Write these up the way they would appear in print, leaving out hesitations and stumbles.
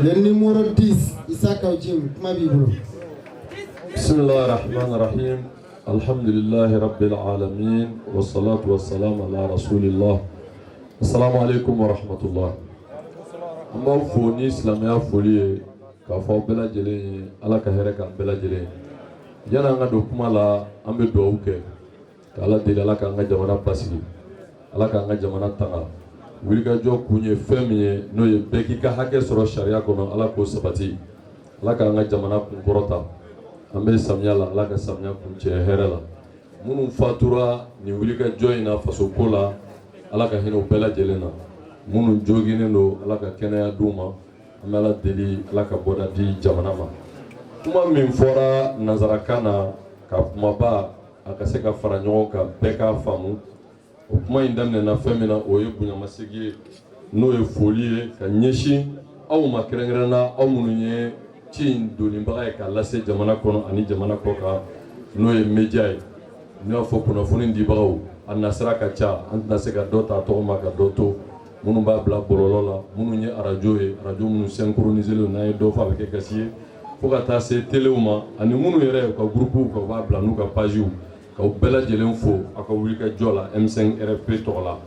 Le numéro 10, Issa Kaou Djim, kuma b'i bolo. بسم الله الرحمن الرحيم، الحمد لله رب العالمين، والصلاة والسلام على رسول الله. السلام عليكم ورحمة الله. An b'aw fo ni silamɛya foli ye, k'a fɔ aw bɛɛ lajɛlen ye, Ala ka hɛrɛ k'an bɛɛ lajɛlen ye. Yanni an ka don kuma la, an bɛ dugawu kɛ ka Ala deli, Ala k'an ka jamana basigi, Ala k'an ka jamana tanga. Wulikajɔ kun ye fɛn min ye, n'o ye bɛɛ k'i ka hakɛ sɔrɔ sariya kɔnɔ, Ala k'o sabati. Ala k'an ka jamana kunkɔrɔta. An bɛ samiya la, Ala ka samiya kuncɛ hɛrɛ la. Minnu fatura nin wulikajɔ in na fasoko la, Ala ka hinɛ u bɛɛ lajɛlen na. Minnu joginnen don, Ala ka kɛnɛya d'u ma. An bɛ Ala deli, Ala ka bɔda di jamana ma. Kuma min fɔra nanzarakan na ka kumaba a ka se ka fara ɲɔgɔn kan, bɛɛ k'a faamu. O kuma in daminɛna fɛn min na, o ye bonyamasegin ye, n'o ye foli ye ka ɲɛsin aw ma, kɛrɛnkɛrɛnna aw minnu ye ci in donibaga ye k'a lase jamana kɔnɔ ani jamana kɔ kan, n'o ye média ye, n'u y'a fɔ kunnafoni dibagaw. A nasira ka ca, an tɛna se ka dɔ ta tɔgɔ ma ka dɔ to. Minnu b'a bila bɔlɔlɔ la, minnu ye arajo ye, arajo minnu synchronisé n'an ye dɔ fɔ, a bɛ kɛ gasi ye, fo ka taa se telew ma, ani minnu yɛrɛ u ka groupe kan, u b'a bila n'u ka pagew. K'aw bɛɛ lajɛlen fo aw ka wulikajɔ la M5 RFP tɔgɔ la.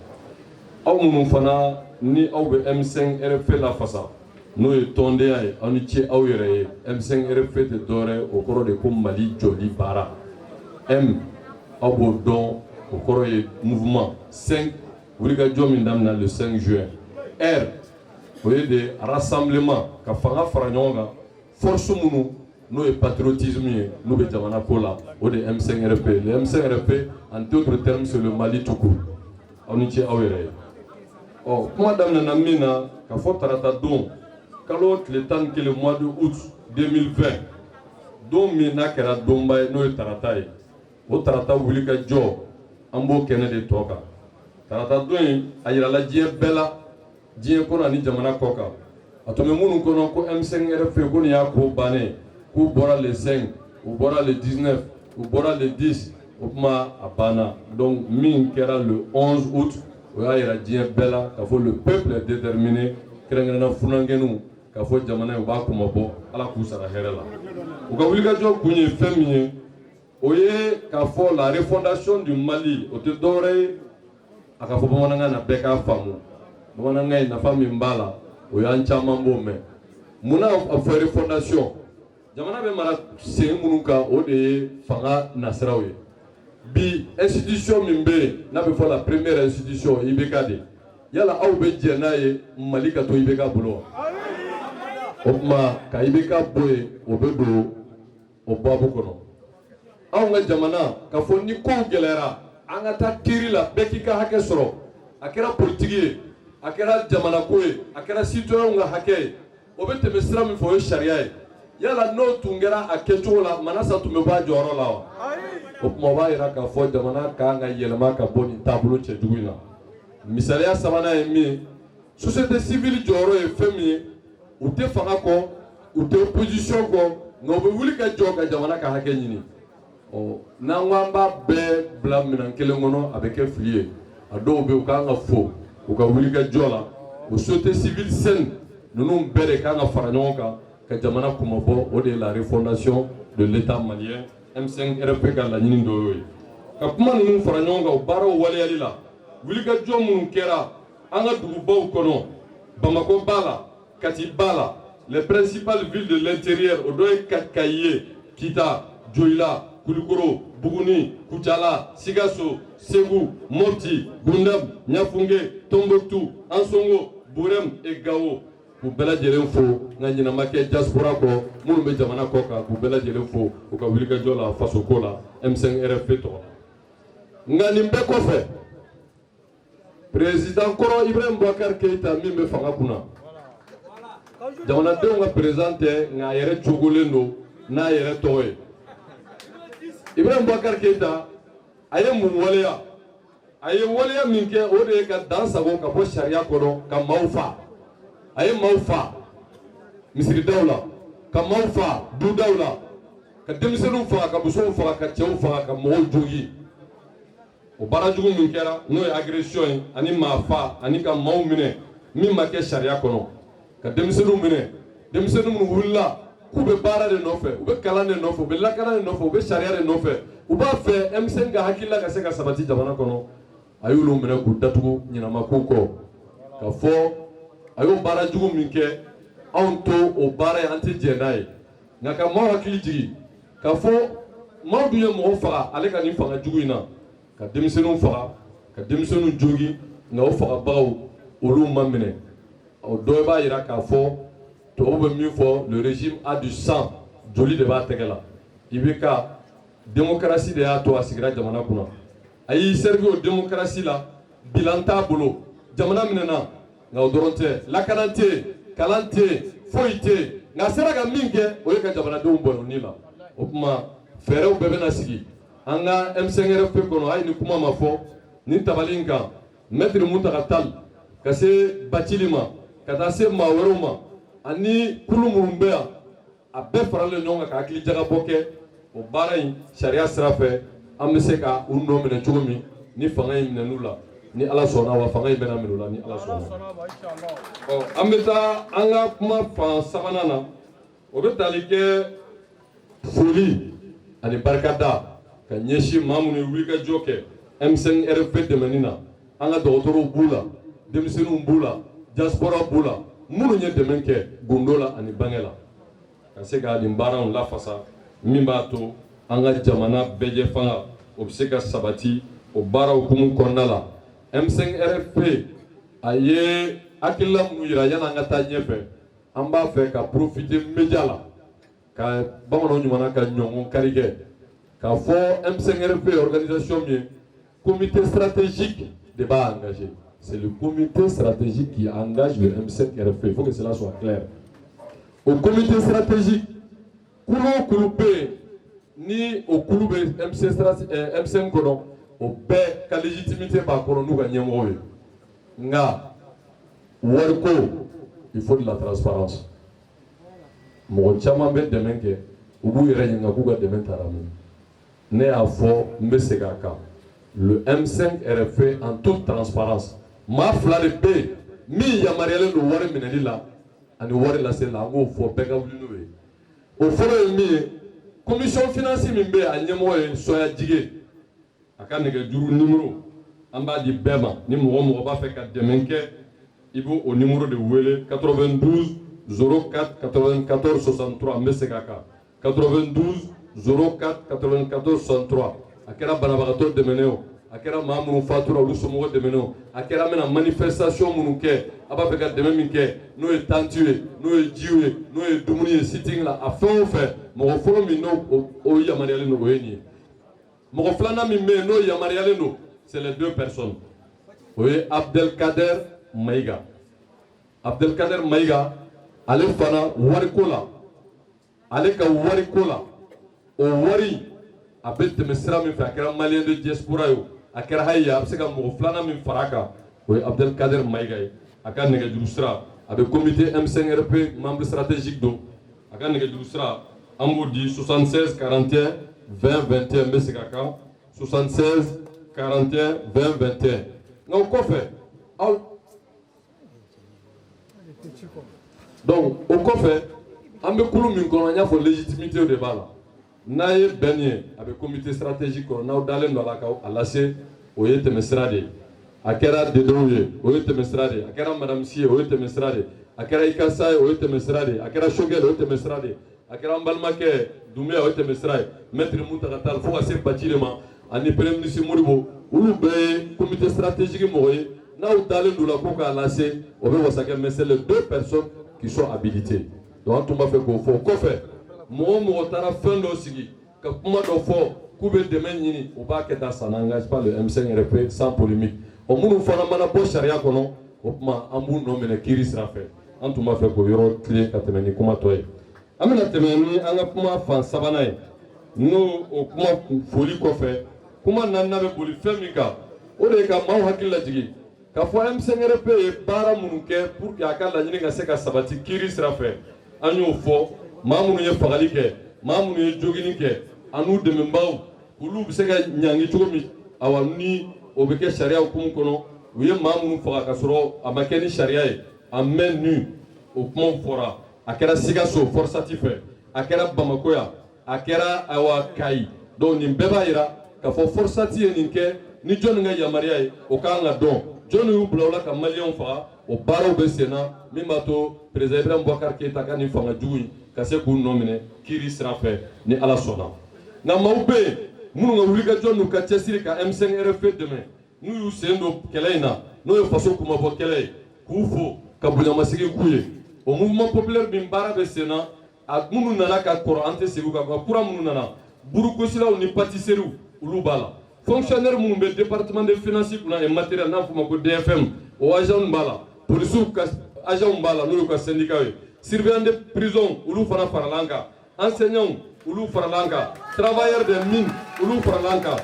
Aw minnu fana ni aw bɛ M5 RFP lafasa, n'o ye tɔndenya ye, aw ni ce aw yɛrɛ ye. M5 RFP tɛ dɔwɛrɛ, o kɔrɔ de ko Mali jɔli baara. M, aw b'o dɔn, o kɔrɔ ye mouvement. 5, wulikajɔ min daminɛ le 5 juin. R, o ye de rassemblement, ka fanga fara ɲɔgɔn kan, force minnu n'o ye patriotisme ye, n'u bɛ jamana ko la, o de ye M5 RFP. Le M5 RFP, en d'autres termes, c'est le Mali tout court. Aw ni ce aw yɛrɛ ye. Ɔ, kuma daminɛna min na, ka fɔ tarata don, kalo tile 11, mois de août 2020, don min n'a kɛra donba ye, n'o ye tarata ye, o tarata wuli ka jɔ, an b'o kɛnɛ de tɔ kan. Tarata don in, a yirala diɲɛ bɛɛ la, diɲɛ kɔnɔ ani jamana kɔ kan. A tun bɛ minnu kɔnɔ ko M5 RFP ko nin y'a ko bannen, k'u bɔra le 5, u bɔra le 19, u bɔra le 10, o tuma a banna. Donc min kɛra le 11 août, o y'a yira diɲɛ bɛɛ la k'a fɔ le peuple est déterminé, kɛrɛnkɛrɛnnenya funankɛninw, k'a fɔ jamana in u b'a kɔmɔbɔ. Ala k'u sara hɛrɛ la. U ka wulikajɔ kun ye fɛn min ye, o ye k'a fɔ la refondation du Mali. O tɛ dɔwɛrɛ ye, a ka fɔ bamanankan na, bɛɛ k'a faamu. Bamanankan in, nafa min b'a la, o y'an caman b'o mɛn. Munna a fɔ refondation? Jamana bɛ mara sen minnu kan, o de ye fanga nasiraw ye. Bi, institution min bɛ yen n'a bɛ fɔ la première institution, IBK de. Yala aw bɛ jɛn n'a ye Mali ka to IBK bolo wa? O tuma ka IBK bɔ yen, o bɛ don o baabu kɔnɔ. Anw ka jamana, ka fɔ ni kow gɛlɛyara, an ka taa kiiri la, bɛɛ k'i ka hakɛ sɔrɔ. A kɛra politiki ye, a kɛra jamanako ye, a kɛra citoyen ka hakɛ ye, o bɛ tɛmɛ sira min fɛ, o ye sariya ye. Yala n'o tun kɛra a kɛcogo la, Manasa tun bɛ bɔ a jɔyɔrɔ la wa? O tuma o b'a yira k'a fɔ jamana kan ka yɛlɛma ka bɔ nin taabolo cɛjugu in na. Misaliya sabanan ye min ye, société civile jɔyɔrɔ ye fɛn min ye, u tɛ fanga kɔ, u tɛ opposition kɔ, nka u bɛ wuli ka jɔ ka jamana ka hakɛ ɲini. Ɔ, n'an ko an b'a bɛɛ bila minɛn kelen kɔnɔ, a bɛ kɛ fili ye. A dɔw bɛ yen, u kan ka fo u ka wuli ka jɔ la. O société civile saine ninnu bɛɛ de kan ka fara ɲɔgɔn kan ka jamana kunmabɔ. O de ye la refondation de l'État malien. M5 RFP ka laɲini dɔ y'o ye, ka kuma ninnu fara ɲɔgɔn kan. O baaraw waleyali la, wulikajɔ minnu kɛra an ka dugubaw kɔnɔ, Bamakɔ b'a la, Kati b'a la, les principales villes de l'intérieur, o dɔ ye Kayi ye, Kita, Joyila, Kulikoro, Buguni, Kucala, Sikaso, Segu, Mopti, Gundam, Ɲafunge, Tombouctou, Ansongo, Burem et Gao, k'u bɛɛ lajɛlen fo. Nka ɲinama kɛ diaspora kɔ, minnu bɛ jamana kɔ kan, k'u bɛɛ lajɛlen fo u ka wulikajɔ la fasoko la, M5 RFP tɔgɔ la. Nka nin bɛɛ kɔfɛ, président kɔrɔ Ibrahim Boubacar Keïta min bɛ fanga kunna, jamanadenw ka président tɛ, nka a yɛrɛ cogolen don n'a yɛrɛ tɔgɔ ye. Ibrahim Boubacar Keïta, a ye mun waleya? A ye waleya min kɛ, o de ye ka dan sago ka bɔ sariya kɔnɔ, ka maaw fa. A ye maaw fa misiridaw la, ka maaw fa dudaw la, ka denmisɛnninw faga, ka musow faga, ka cɛw faga, ka mɔgɔw jogi. O baara jugu min kɛra, n'o ye agression ye, ani maa fa, ani ka maaw minɛ min ma kɛ sariya kɔnɔ, ka denmisɛnninw minɛ. Denmisɛnnin minnu wulila k'u bɛ baara de nɔfɛ, u bɛ kalan de nɔfɛ, u bɛ lakana de nɔfɛ, u bɛ sariya de nɔfɛ, u b'a fɛ M5 ka hakilila ka se ka sabati jamana kɔnɔ, a y'olu minɛ k'u datugu ɲinama ko kɔ. Ka fɔ a y'o baara jugu min kɛ, anw to o baara ye, an tɛ jɛn n'a ye. Nka ka maaw hakili jigin k'a fɔ maaw dun ye mɔgɔ faga ale ka nin fanga jugu in na, ka denmisɛnninw faga, ka denmisɛnninw jogin, nka o fagabagaw olu ma minɛ. O dɔ b'a jira k'a fɔ tubabu bɛ min fɔ, le régime a du sang, joli de b'a tɛgɛ la. IBK, démocratie de y'a to a sigira jamana kunna, a y'i servi o démocratie la, bilan t'a bolo, jamana minɛna. Nka o dɔrɔn tɛ, lakana tɛ yen, kalan tɛ yen, foyi tɛ yen. Nka a sera ka min kɛ, o ye ka jamanadenw bɔnɛ u ni la. O tuma fɛɛrɛw bɛɛ bɛna sigi an ka M5RFP kɔnɔ. Hali ni kuma ma fɔ nin tabali in kan, maître Mountaga Tall ka se Bacili ma, ka taa se maa wɛrɛw ma, ani kulu minnu bɛ yan, a bɛɛ faralen ɲɔgɔn kan ka hakili jagabɔ kɛ o baara in sariya sira fɛ, an bɛ se ka u nɔ minɛ cogo min ni fanga in minɛn'u la, ni Ala sɔnna. Wa fanga in bɛna minɛ u la ni Ala sɔnna. Ɔ, an bɛ taa an ka kuma fan sabanan na, o bɛ tali kɛ foli ani barikada ka ɲɛsin maa minnu ye wulikajɔ kɛ M5RFP dɛmɛni na. An ka dɔgɔtɔrɔw b'u la, denmisɛnninw b'u la, diaspora b'u la, minnu ye dɛmɛ kɛ gundo la ani bange la ka se ka nin baaraw lafasa, min b'a to an ka jamana bɛɛjɛ fanga o bɛ se ka sabati. O baaraw hukumu kɔnɔna la, M5RFP a ye hakilila minnu yira, yanni an ka taa ɲɛfɛ, an b'a fɛ ka profiter média la ka bamananw ɲuman ka ɲɔgɔn kari kɛ k'a fɔ M5RFP organisation min ye, comité stratégique de b'a engagé. C'est le comité stratégique qui engage le M5RFP, il faut que cela soit clair. Au comité stratégique, kulu o kulu bɛ yen, ni o kulu bɛ MC M5 kɔnɔ, o bɛɛ ka légitimité b'a kɔnɔ n'u ka ɲɛmɔgɔ ye. Nka wariko, il faut de la transparence. Mɔgɔ caman bɛ dɛmɛ kɛ, u b'u yɛrɛ ɲininka k'u ka dɛmɛ taara min. Ne y'a fɔ, n bɛ segin a kan, le M5 RFP en toute transparence, maa fila de bɛ yen min yamaruyalen don wari minɛli la ani wari laseli la. An k'o fɔ, bɛɛ ka wuli n'o ye. O fɔlɔ ye min ye, commission finance min bɛ yen, a ɲɛmɔgɔ ye Sɔya Jige. A ka nɛgɛjuru numéro, an b'a di bɛɛ ma. Ni mɔgɔ mɔgɔ b'a fɛ ka dɛmɛ kɛ, i b'o o numéro de wele: 92 04 94 63. N bɛ segin a kan: 92 04 94 63. A kɛra banabagatɔ dɛmɛnen o, a kɛra maa minnu fatura olu somɔgɔw dɛmɛnen o, a kɛra an bɛna manifestation minnu kɛ, a b'a fɛ ka dɛmɛ min kɛ, n'o ye tente ye, n'o ye jiw ye, n'o ye dumuni ye sitting la, a fɛn o fɛn, mɔgɔ fɔlɔ min n'o o yamaruyalen don, o ye nin ye. Mɔgɔ filanan min bɛ yen n'o yamaruyalen don, c'est les deux personnes, o ye Abdelkader Mayiga. Abdelkader Mayiga, ale fana wariko la, ale ka wariko la, o wari a bɛ tɛmɛ sira min fɛ, a kɛra malien de diaspora ye o, a kɛra hali a bɛ se ka mɔgɔ filanan min fara a kan, o ye Abdelkader Mayiga ye. A ka nɛgɛjuru sira, a bɛ comité M5RP membre stratégique don. A ka nɛgɛjuru sira, an b'o di: 76 41 20 21. N bɛ segin a kan: 76 41 20 21. Nka o kɔfɛ aw donc o kɔfɛ, an bɛ kulu min kɔnɔ, an y'a fɔ légitimité de b'a la. N'a ye bɛn ye, a bɛ comité stratégique kɔnɔ, n'aw dalen don a la ka a lase, o ye tɛmɛsira de ye. A kɛra Dedew ye, o ye tɛmɛsira de ye. A kɛra madame Si ye, o ye tɛmɛsira de ye. A kɛra Ikasa ye, o ye tɛmɛsira de ye. A kɛra Choguel, o ye tɛmɛsira de ye. A kɛra an balimakɛ Dunbiya, o ye tɛmɛsira ye. Maître Mountaga Tall, fo ka se Bacili ma ani premier ministre Modibo, olu bɛɛ ye comité stratégique mɔgɔ ye. N'aw dalen don la ko k'a lase, o bɛ wasa kɛ, mais c'est les deux personnes qui sont habilitées. Donc an tun b'a fɛ k'o fɔ. O kɔfɛ, mɔgɔ o mɔgɔ taara fɛn dɔ sigi ka kuma dɔ fɔ k'u bɛ dɛmɛ ɲini, u b'a kɛ tan, ça n'engage pas le M5RFP, sans polémique. O minnu fana mana bɔ sariya kɔnɔ, o tuma an b'u nɔ minɛ kiiri sira fɛ. An tun b'a fɛ k'o yɔrɔ tilen ka tɛmɛ ni kuma tɔ ye. An bɛna tɛmɛ ni an ka kuma fan sabanan ye. N'o o kuma foli kɔfɛ, kuma naaninan bɛ boli fɛn min kan, o de ye ka maaw hakili lajigin k'a fɔ M5RFP ye baara minnu kɛ pour que a ka laɲini ka se ka sabati kiiri sira fɛ. An y'o fɔ, maa minnu ye fagali kɛ, maa minnu ye jogini kɛ, an'u dɛmɛbagaw, olu bɛ se ka ɲangi cogo min, awa ni o bɛ kɛ sariya hukumu kɔnɔ. U ye maa minnu faga ka sɔrɔ a ma kɛ ni sariya ye, en main nue, o kumaw fɔra. A kɛra Sikaso FORSAT fɛ, a kɛra Bamako yan, a kɛra ayiwa Kayi. Donc nin bɛɛ b'a yira k'a fɔ FORSAT ye nin kɛ ni jɔnni ka yamaruya ye, o kan ka dɔn. Jɔnni y'u bila o la ka maliyɛnw faga? O baaraw bɛ sen na min b'a to président Ibrahim Boubacar Keïta ka nin fanga jugu in ka se k'u nɔ minɛ kiiri sira fɛ, ni Ala sɔnna. Nka maaw bɛ yen minnu ka wulikajɔ n'u ka cɛsiri ka M5 RFP dɛmɛ, n'u y'u sen don kɛlɛ in na, n'o ye faso kumabɔ kɛlɛ ye, k'u fo ka bonyamasegin k'u ye. O mouvement populaire min baara bɛ sen na, a minnu nana ka kɔrɔ, an tɛ segin u kan, nka kura minnu nana, burukosilaw ni pâtisseries, olu b'a la, fonctionnaire minnu bɛ département de finance kunna et matériel, n'a fɔ ma ko DFM, o agent b'a la, polisiw ka agent b'a la, n'o y'u ka syndicat ye, surveillant de prison, olu fana farala an kan, enseignants, olu farala an kan, travailleurs des mines, olu farala an kan.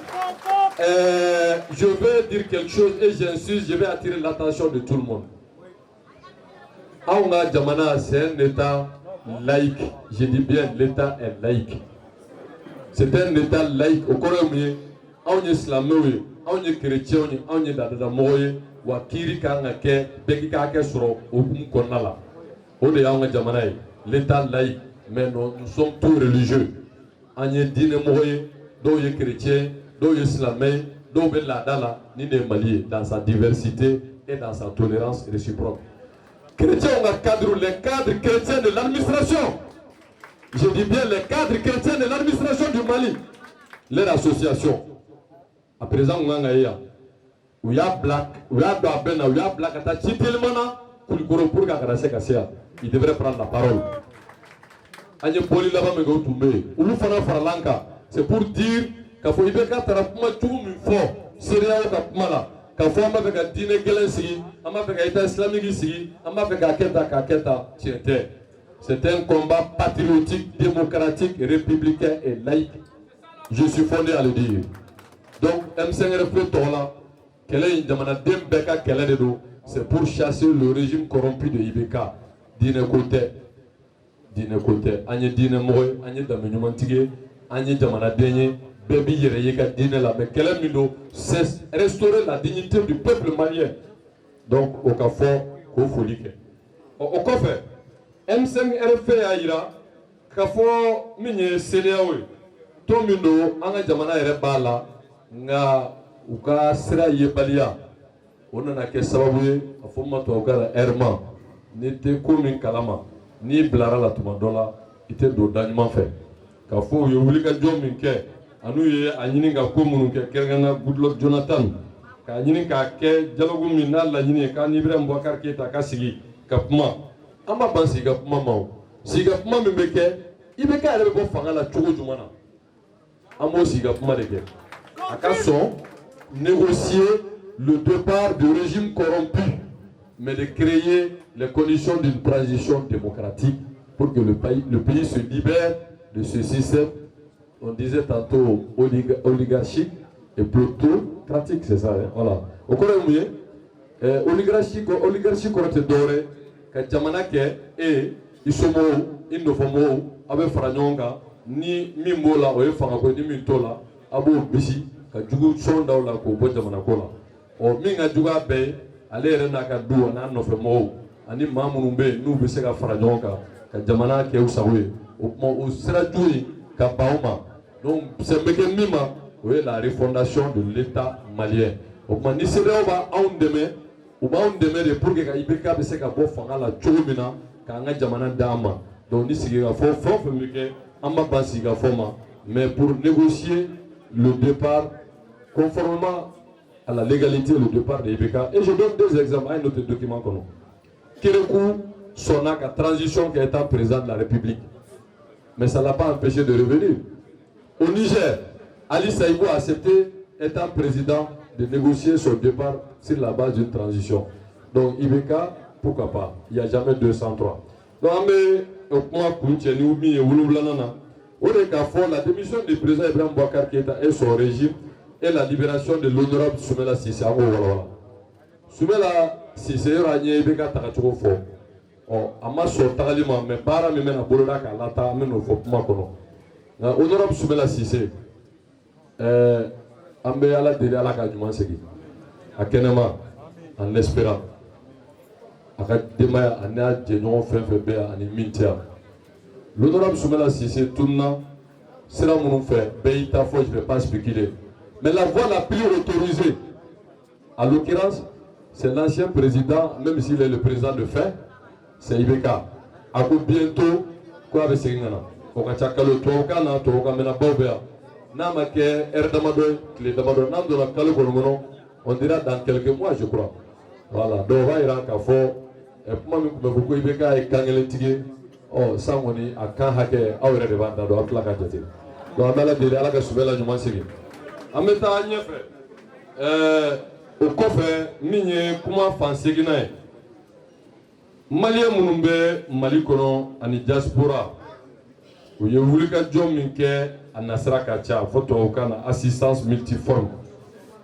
Je vais dire quelque chose et j'insiste, je vais attirer l'attention de tout le monde. Anw ka jamana, c'est un état laïque. Je dis bien, l'état est laïque. C'est un état laïque. O kɔrɔ ye mun ye? Anw ye silamɛw ye, anw ye chrétiens ye, anw ye laadalamɔgɔw ye, wa kiiri kan ka kɛ, bɛɛ k'i ka hakɛ sɔrɔ o hukumu kɔnɔna la. O de y'anw ka jamana ye, l'état laïque. Mais non, nous sommes tous religieux. An ye diinɛmɔgɔ ye, dɔw ye chrétien, dɔw ye silamɛ ye, dɔw bɛ laada la. Nin de ye Mali ye dans sa diversité et dans sa tolérance réciproque. Chrétiens ka cadre, les cadres chrétiens de l'administration, je dis bien les cadres chrétiens de l'administration du Mali, leur association, à présent kun kan ka ye yan, u y'a bila, u y'a don a bɛɛ na, u y'a bila ka taa ci teliman na Kulikoro pour que a kana se ka se yan. Il devrait prendre la parole. An ye bɔli laban min kɛ, o tun bɛ yen, olu fana farala an kan. C'est pour dire k'a fɔ IBK taara kuma jugu min fɔ CEDEAO ka kuma la, k'a fɔ an b'a fɛ ka diinɛ gɛlɛn sigi, an b'a fɛ ka état islamique sigi, an b'a fɛ k'a kɛ tan, k'a kɛ tan, tiɲɛ tɛ. C'est un combat patriotique, démocratique, républicain et laïque. Je suis fondé à le dire. Donc M5RFP tɔgɔ la, kɛlɛ in, jamanaden bɛɛ ka kɛlɛ de don. C'est pour chasser le régime corrompu de IBK. Diinɛ ko tɛ, diinɛ ko tɛ. An ye diinɛ mɔgɔ ye, an ye danbe ɲumantigi ye, an ye jamanaden ye, bɛɛ b'i yɛrɛ ye ka diinɛ la, mais kɛlɛ min don, c'est restaurer la dignité du peuple malien. Donc o ka fɔ k'o foli kɛ. Ɔ, o kɔfɛ, M5 RFP y'a yira k'a fɔ min ye CEDEAO ye, tɔn min don, an ka jamana yɛrɛ b'a la, nka u ka sira yebaliya, o nana kɛ sababu ye, a fɔ min ma tubabukan na errement. N'i tɛ ko min kalama, n'i bilara la tuma dɔ la, i tɛ don da ɲuman fɛ. K'a fɔ u ye wulikajɔ min kɛ, an'u ye a ɲini ka ko minnu kɛ, kɛrɛnkɛrɛnnenya Goodluck Jonathan k'a ɲini k'a kɛ dialogue min n'a laɲini ye k'a ni Ibrahim Boubacar Keïta ka sigi ka kuma. An ma ban sigi ka kuma ma. O sigi ka kuma min bɛ kɛ, IBK yɛrɛ bɛ bɔ fanga la cogo jumɛn na, an b'o sigi ka kuma de kɛ. A ka sɔn négocier le départ du régime corrompu, mais de créer les conditions d'une transition démocratique pour que le pays se libère de ce système, on disait tantôt oligarchique et plutocratique, c'est ça, hein? Voilà. O kɔrɔ ye mun ye? Oligarchie, oligarchie kɔrɔ tɛ dɔwɛrɛ ye ka jamana kɛ e, i somɔgɔw, i nɔfɛmɔgɔw, aw bɛ fara ɲɔgɔn kan. Ni min b'o la, o ye fangako ye, ni min t'o la, a b'o bisi ka jugu sɔn d'aw la k'o bɔ jamana ko la. Ɔ, min ka jugu a bɛɛ ye, ale yɛrɛ n'a ka du, a n'a nɔfɛmɔgɔw ani maa minnu bɛ yen n'u bɛ se ka fara ɲɔgɔn kan ka jamana kɛ u sago ye. O tuma, o sira jugu in ka ban o ma. Donc sɛn bɛ kɛ min ma, o ye la refondation de l'État malien. O tuma, ni CEDEAO b'a anw dɛmɛ, u b'anw dɛmɛ de pour que ka IBK bɛ se ka bɔ fanga la cogo min na, k'an ka jamana d'an ma. Donc ni sigikafɔ fɛn o fɛn bɛ kɛ, an ma ban sigikafɔ ma, mais pour négocier le départ conformément à la légalité, le départ de IBK. Et je donne deux exemples. Un autre document kɔnɔ, Kérékou sɔnna ka transition kɛ étant président de la République, mais ça l'a pas empêché de revenir. Au Niger, Ali Saïbou a accepté, étant président, de négocier son départ sur la base d'une transition. Donc IBK, pourquoi pas? Il n'y a jamais 203. Donc an bɛ o kuma kuncɛ ni min ye wolonwulanan na, o de k'a fɔ la démission du président Ibrahim Boubacar Keïta et son régime et la libération de l'honorable Soumaïla Cissé. An k'o walawala. Soumaïla Cissé, yɔrɔ an ye IBK tagacogo fɔ, ɔ, a ma sɔn tagali ma, mais baara min bɛna boloda k'a lataa, an bɛ n'o fɔ kuma kɔnɔ. Nka honorable Soumaïla Cissé, an bɛ Ala deli, Ala ka ɲuman segin a kɛnɛma, en espérant. A ka denbaya ani n'a jɛɲɔgɔn fɛn fɛn bɛ yan ani min tɛ yan. L'honorable Soumaïla Cissé tununa sira minnu fɛ, bɛɛ y'i ta fɔ, je vais pas spéculer, mais la voie la plus autorisée, à l'occurrence, c'est l'ancien président, même s'il est le président de fait, c'est IBK. A ko bientôt ko a bɛ segin ka na. O ka ca kalo, tubabukan na, tubabukan mɛnna baw bɛ yan. N'a ma kɛ heure damadɔ ye, tile damadɔ, n'an donna kalo kɔni kɔnɔ, on dira dans quelques mois, je crois. Voilà, donc o b'a yira k'a fɔ kuma min tun bɛ fɔ ko IBK ye kan kelentigi ye, ɔ san kɔni a kan hakɛ, aw yɛrɛ de b'a da dɔn, aw tila ka jate. Donc an bɛ Ala deli, Ala ka Soumaïla ɲuman segin. An bɛ taa ɲɛfɛ. O kɔfɛ, min ye kuma fan seginna ye, Malien minnu bɛ Mali kɔnɔ ani diaspora, u ye wulikajɔ min kɛ, a nasira ka ca, fɔ tubabukan na assistance multiforme,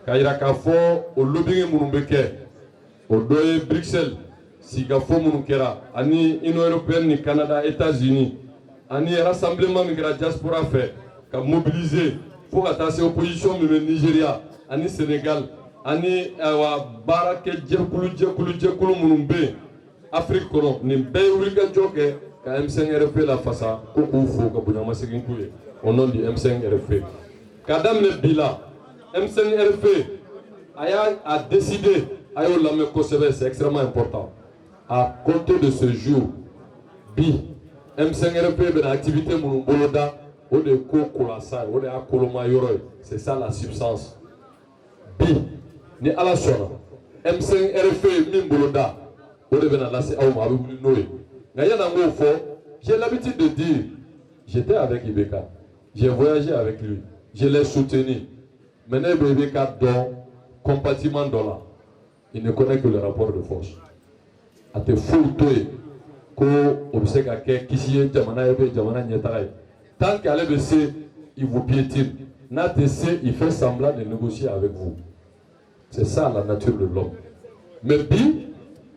k'a yira k'a fɔ o lobbying minnu bɛ kɛ, o dɔ ye Bruxelles sigikafɔ minnu kɛra ani Union européenne ni Canada, États-Unis, ani rassemblement min kɛra diaspora fɛ ka mobiliser fo ka taa se opposition min bɛ Nigéria ani Sénégal, ani ayiwa baarakɛ jɛkulu jɛkulu jɛkulu minnu bɛ yen Afrique kɔnɔ, nin bɛɛ ye wulikajɔ kɛ ka M5 RFP lafasa, ko k'u fo ka bonyamasegin k'u ye au nom du M5 RFP. K'a daminɛ bi la, M5 RFP a y'a a décidé, a y'o lamɛn kosɛbɛ, c'est extrêmement important. À compter de ce jour, bi, M5 RFP bɛna activité minnu boloda, o de ye ko kolasa ye, o de y'a koloma yɔrɔ ye, c'est ça la substance. Bi, ni Ala sɔnna, M5 RFP ye min boloda, o de bɛna lase aw ma, a bɛ wuli n'o ye. Nka yanni an k'o fɔ, j'ai l'habitude de dire, j'étais avec IBK, j'ai voyagé avec lui, je l'ai soutenu, mais ne bɛ IBK dɔn compartiment dɔ la, il ne connaît que le rapport de force. A tɛ foyi to yen ko o bɛ se ka kɛ kisi ye jamana ye, bɛ jamana ɲɛtaga ye. Tant qu'ale bɛ se, il vous piétine. N'a tɛ se, il fait semblant de négocier avec vous. C'est ça la nature de l'homme. Mais bi,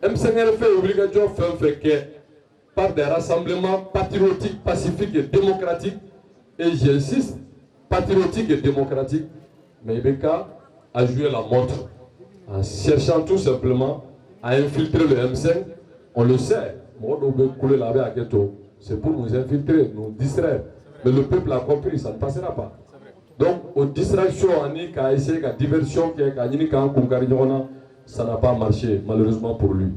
M5RFP ye wulikajɔ fɛn fɛn kɛ par des rassemblements patriotiques, pacifiques et démocratiques, et j'insiste, patriotiques et démocratiques, mais IBK a joué la montre en cherchant tout simplement à infiltrer le M5. On le sait, mɔgɔ dɔw bɛ kule la, a bɛ hakɛ to, c'est pour nous infiltrer, nous distraire. Mais le peuple a compris, ça ne passera pas. Donc, aux distractions, ani k'a essayer ka diversion kɛ, k'a ɲini k'an kun kari ɲɔgɔn na, ça n'a pas marché, malheureusement pour lui.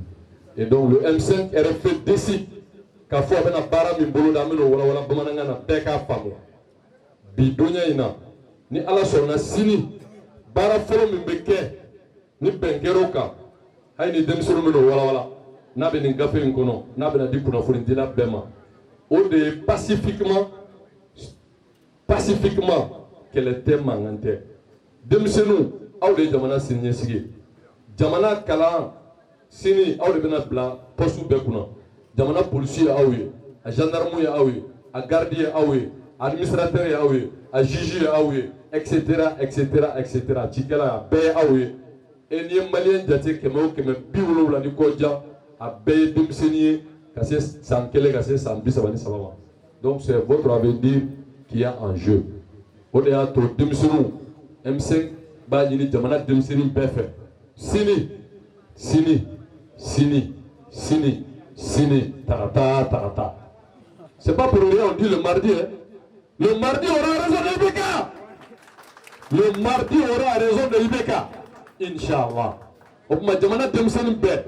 Et donc, le M5 RFP décide k'a fɔ a bɛna baara min boloda, an bɛn'o walawala bamanankan na, bɛɛ k'a faamu. Bi donya in na, ni Ala sɔnna, sini baara fɔlɔ min bɛ kɛ ni bɛn kɛr'o kan, hali ni denmisɛnninw bɛn'o walawala, n'a bɛ nin gafe in kɔnɔ, n'a bɛna di kunnafonidila bɛɛ ma, o de ye pacifiquement, pacifiquement, kɛlɛ tɛ, mankan tɛ. Denmisɛnninw, aw de ye jamana siniɲɛsigi ye. Jamana kalan sini, aw de bɛna bila poste bɛɛ kunna. Jamana polisi ye aw ye, a gendarme ye aw ye, a garde ye aw ye, administrateur ye aw ye, a juge ye aw ye, etc etc etc, cikɛla, a bɛɛ ye aw ye. E n'i ye Malien jate, kɛmɛ o kɛmɛ, 70 ni kɔ jan, a bɛɛ ye denmisɛnnin ye ka se san 1 ka se san 33 ma. Donc c'est votre avenir qui est en jeu. O de y'a to denmisɛnninw, M5 b'a ɲini jamana denmisɛnnin bɛɛ fɛ, sini, sini, sini, sini, sini, tarata, tarata. C'est pas pour rien on dit le mardi, hein. Le mardi aura raison de IBK. Le mardi aura raison de IBK, Inch'Allah. O tuma, jamana denmisɛnnin bɛɛ,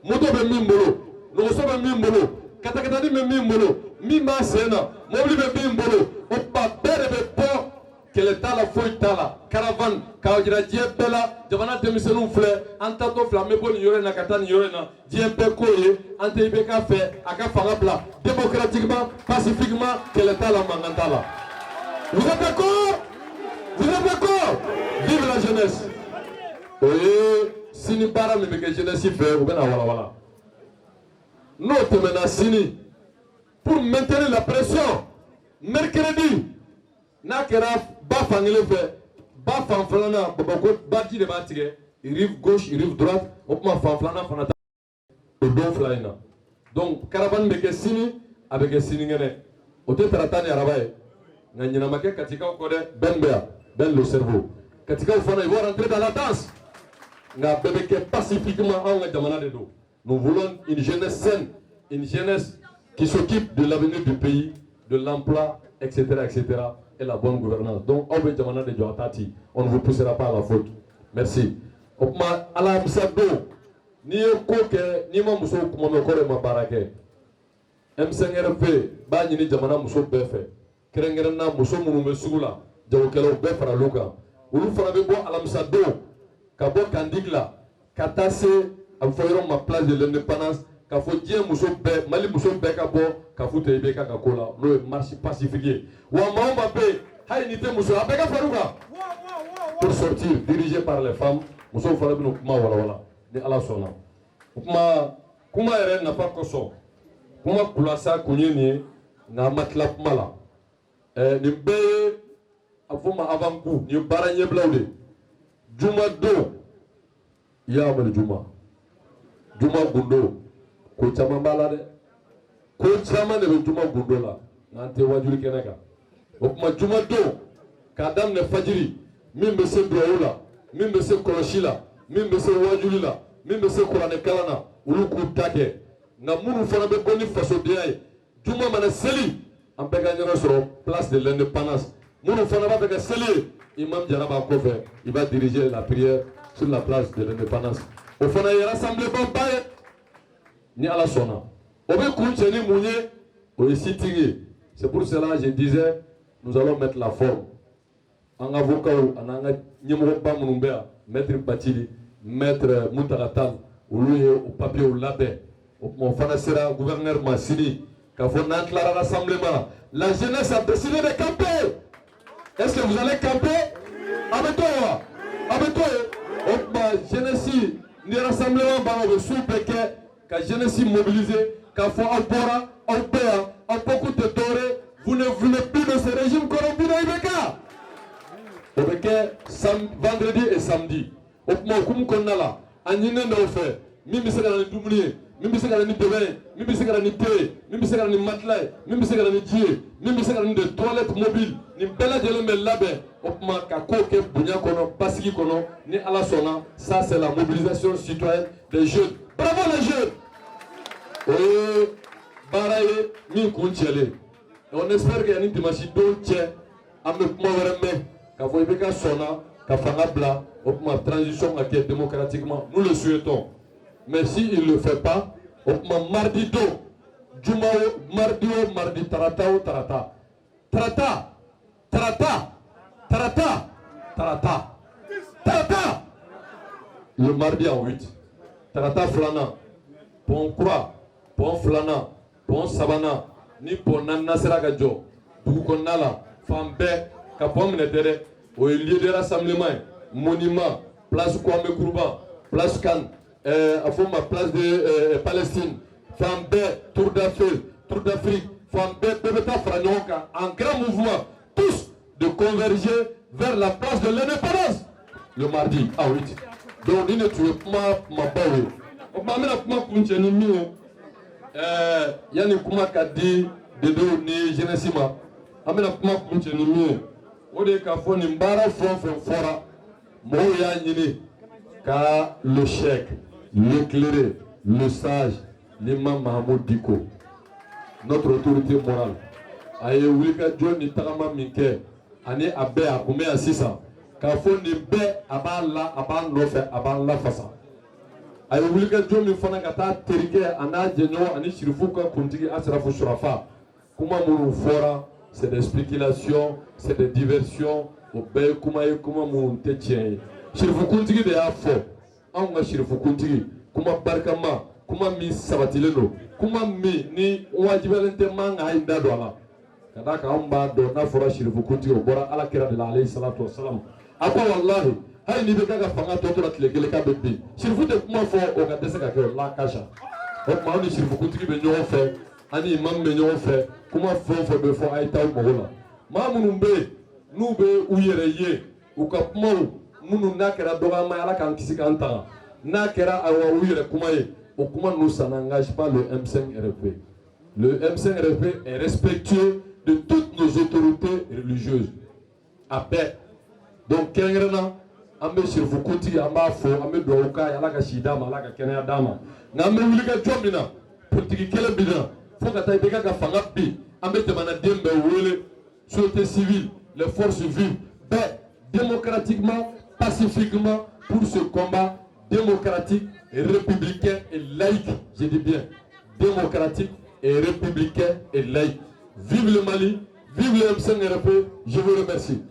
moto bɛ min bolo, nɔgɔso bɛ min bolo, katakatani bɛ min bolo, min b'a sen na, mobili bɛ min bolo, o tuma bɛɛ de bɛ bɔ. Kɛlɛ t'a la, foyi t'a la, caravane k'a jira diɲɛ bɛɛ la, jamana denmisɛnninw filɛ, an taatɔ filɛ, an bɛ bɔ nin yɔrɔ in na ka taa nin yɔrɔ in na, diɲɛ bɛɛ k'o ye, an tɛ IBK fɛ, a ka fanga bila démocratiquement, pacifiquement, kɛlɛ t'a la, mankan t'a la. Vous êtes d'accord? Vous êtes d'accord? Vive la jeunesse! O ye sini baara min bɛ kɛ jeunesse fɛ, u bɛna walawala. N'o tɛmɛna sini, pour maintenir la pression, mercredi, n'a kɛra ba fan kelen fɛ, ba fan filanan, Bamakɔ baji de b'a tigɛ, rive gauche, rive droite, o tuma fan filanan fana ta o don fila in na. Donc caravane bɛ kɛ sini, a bɛ kɛ sinikɛnɛ, o tɛ tarata ni araba ye. Nka ɲinɛ ma kɛ Katikaw kɔ dɛ, bɛn bɛ yan, bɛn le cerveau. Katikaw fana, ils vont rentrer dans la danse, nka bɛɛ bɛ kɛ pacifiquement, anw ka jamana de don. Nous voulons une jeunesse saine, une jeunesse qui s'occupe de l'avenir du pays, de l'emploi, etc., etc., et la bonne gouvernance. Donc, aw bɛ jamana de jɔ, a t'a ci. On ne vous poussera pas à la faute. Merci. O tuma, alamisa don, n'i ye ko kɛ, n'i ma musow kuma mɛn, o kɔrɔ ye ma baara kɛ. M5RFP b'a ɲini jamana muso bɛɛ fɛ, kɛrɛnkɛrɛnna muso minnu bɛ sugu la, jagokɛlaw bɛɛ faral'u kan. Olu fana bɛ bɔ alamisa don ka bɔ Kandik la ka taa se a bɛ fɔ yɔrɔ ma Place de l'Indépendance, k'a fɔ diɲɛ muso bɛɛ, Mali muso bɛɛ ka bɔ ka fu tɛ IBK ka ko la, n'o ye marche pacifique ye. Wa maa o maa bɛ yen, hali n'i tɛ muso ye, a bɛɛ ka far'u kan pour sortir, dirigé par les femmes. Musow fana bɛna kuma walawala ni Ala sɔnna. O kuma, kuma yɛrɛ nafa kosɔn, kuma kulasa kun ye nin ye, nka an ma tila kuma la. Nin bɛɛ ye a fɔ ma avant coup, nin ye baara ɲɛbilaw de ye. Juma don, i y'a mɛn, juma, juma gundo, ko caman b'a la dɛ, ko caman de bɛ juma gundo la, nka an tɛ wajuli kɛnɛ kan. O tuma, juma don, k'a daminɛ fajiri, min bɛ se duwawu la, min bɛ se kɔlɔsi la, min bɛ se wajuli la, min bɛ se kuranɛ kalan na, olu k'u ta kɛ. Nka minnu fana bɛ bɔ ni fasodenya ye, juma mana seli, an bɛɛ ka ɲɔgɔn sɔrɔ Place de l'Indépendance. Minnu fana b'a fɛ ka seli ye, Imam Jara b'a kɔfɛ, il va diriger la prière sur la Place de l'Indépendance. O fana ye rassemblement ba ye ni Ala sɔnna. O bɛ kun cɛ ni mun ye? O ye sitting ye. C'est pour cela, je disais, nous allons mettre la forme. An ka avocats ani an ka ɲɛmɔgɔba minnu bɛ yan, maître Bacili, maître Mutaga Tall, olu ye o papiers labɛn. O tuma, o fana sera gouverneur ma sini k'a fɔ n'an tilara rassemblement, la jeunesse a décidé de camper. Est-ce que vous allez camper? A bɛ to yen wa? A bɛ to yen. O tuma, jeunesse ni rassemblement banna, u bɛ su bɛɛ kɛ ka jeunesse mobiliser k'a fɔ aw bɔra, aw bɛ yan, aw bɔkun tɛ dɔwɛrɛ, vous ne voulez plus de ce régime corrompu de IBK. O bɛ kɛ vendredi et samedi. O tuma, hukumu kɔnɔna la, a ɲininen dɔw fɛ, min bɛ se ka na ni dumuni ye, min bɛ se ka na ni dɛmɛ ye, min bɛ se ka na ni te ye, min bɛ se ka na ni matelas ye, min bɛ se ka na ni ji ye, min bɛ se ka na ni des toilettes mobiles, nin bɛɛ lajɛlen bɛ labɛn. O tuma, ka kow kɛ bonya kɔnɔ, basigi kɔnɔ, ni Ala sɔnna. Ça, c'est la mobilisation citoyenne des jeunes. Bravo les jeunes! O ye baara ye min kun cɛlen. On espère que yanni dimanche don cɛ, an bɛ kuma wɛrɛ mɛn k'a fɔ IBK sɔnna ka fanga bila. O tuma, transition ka kɛ démocratiquement, nous le souhaitons. Mais si il le fait pas, o tuma, mardi don, juma o mardi o mardi, tarata o tarata, tarata, tarata, tarata, tarata, tarata, le mardi en 8, tarata filanan, pont kura, pont filanan, pont sabanan ni pont naaninan sera ka jɔ dugu kɔnɔna la fan bɛɛ ka pont minɛ tɛ dɛ, o ye lieu de rassemblement ye, monument, place Kwame Nkrumah, place Cannes, a fɔ ma place de Palestine, fan bɛɛ, Tour d'Afrique, Tour d'Afrique, fan bɛɛ, bɛɛ bɛ taa fara ɲɔgɔn kan en grand mouvement, tous de converger vers la Place de l'Indépendance le mardi à 8. Donc ni ne tun ye kuma kumabaw ye. O tuma, an bɛna kuma kuncɛ ni min ye, yanni kuma ka di dedew ni jeunesse ma, an bɛna kuma kuncɛ ni min ye, o de ye k'a fɔ nin baara fɛn o fɛn fɔra, mɔgɔw y'a ɲini ka le cheikh, l'éclairé, le sage, l'imam Mahmoud Dicko, notre autorité morale, a ye wulikajɔ ni tagama min kɛ ani a bɛɛ a kun bɛ yan sisan k'a fɔ nin bɛɛ a b'a la, a b'an nɔfɛ, a b'an lafasa. A ye wulikajɔ min fana ka taa terikɛ a n'a jɛɲɔgɔn ani sirifu ka kuntigi Asirafu Surafa, kuma minnu fɔra, c'est des spéculations, c'est des diversions. O bɛɛ ye kuma ye, kuma minnu tɛ tiɲɛ ye. Sirifu kuntigi de y'a fɔ, anw ka sirifu kuntigi, kuma barikama, kuma min sabatilen don, kuma min ni wajibiyalen tɛ man k'a da don a la, ka d'a kan anw b'a dɔn n'a fɔra sirifu kuntigi, o bɔra Ala kira de la, alayhi salatu wasalam. A ko walahi, hali n'i bɛ k'a ka fanga tɔ tora tile kelen k'a bɛ bin, sirifu tɛ kuma fɔ o ka dɛsɛ ka kɛ o la kasa. O tuma, aw ni sirifu kuntigi bɛ ɲɔgɔn fɛ, ani imam bɛ ɲɔgɔn fɛ. Kuma fɛn o fɛn bɛ fɔ, a ye taa aw mago la. Maa minnu bɛ yen n'u bɛ u yɛrɛ ye, u ka kumaw minnu n'a kɛra dɔgɔyama ye, Ala k'an kisi k'an tanga, n'a kɛra ayiwa u yɛrɛ kuma ye, o kuma ninnu, ça n'engage pas le M5 RFP. Le M5 RFP est respectueux de toutes nos autorités religieuses, a bɛɛ. Donc kɛrɛnkɛrɛnna, an bɛ imam Mahmoud Dicko fo. An bɛ Sirifu kuntigi, an b'a fo, an bɛ dugawu k'a ye, Ala ka si d'a ma, Ala ka kɛnɛya d'a ma. Nka an bɛ wuli ka jɔ min na, politiki kɛlɛ min na, fo ka taa IBK ka fanga bin, an bɛ jamanaden bɛɛ wele, société civile, les forces vives bɛɛ, démocratiquement, pacifiquement, pour ce combat démocratique et républicain et laïque. Je dis bien démocratique et républicain et laïque. Vive le Mali, vive le M5 RP, je vous remercie.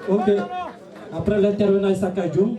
Ok. Après l'intervenant Issa Dioum.